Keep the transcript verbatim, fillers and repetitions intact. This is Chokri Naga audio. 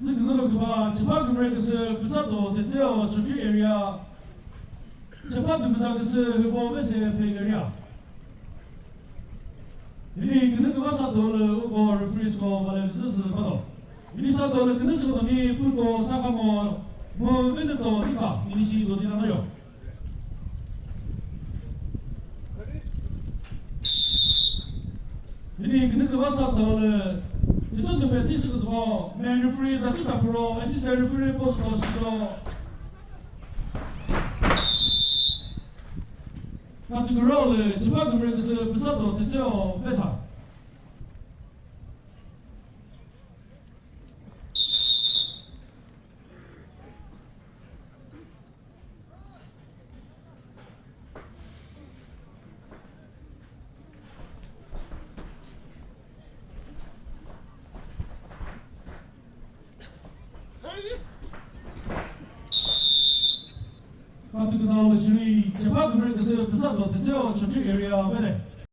Zü künü lü küba, chipha kümre küsü Pfütsato Tetseo Chokri area. Chipha tümüza küsü Hübo Vese Phek area. Ini künü küba sato lü uko referee score vale küsü sü pato. Ini sato lü künü sü ni Puto Sakamo mu Veneto Nika ini shi do dina yo. Ini künü küba sato lü, tütü tüpe tisi kütüko, main referee Zachita Puro, assistant referee Posto Shito. Category lü, chipha kümre küsü Pfütsato Tetseo Betha. Katu künao lü shiri, chipha kümre küsü Pfütsato Tetseo Chokri area vede.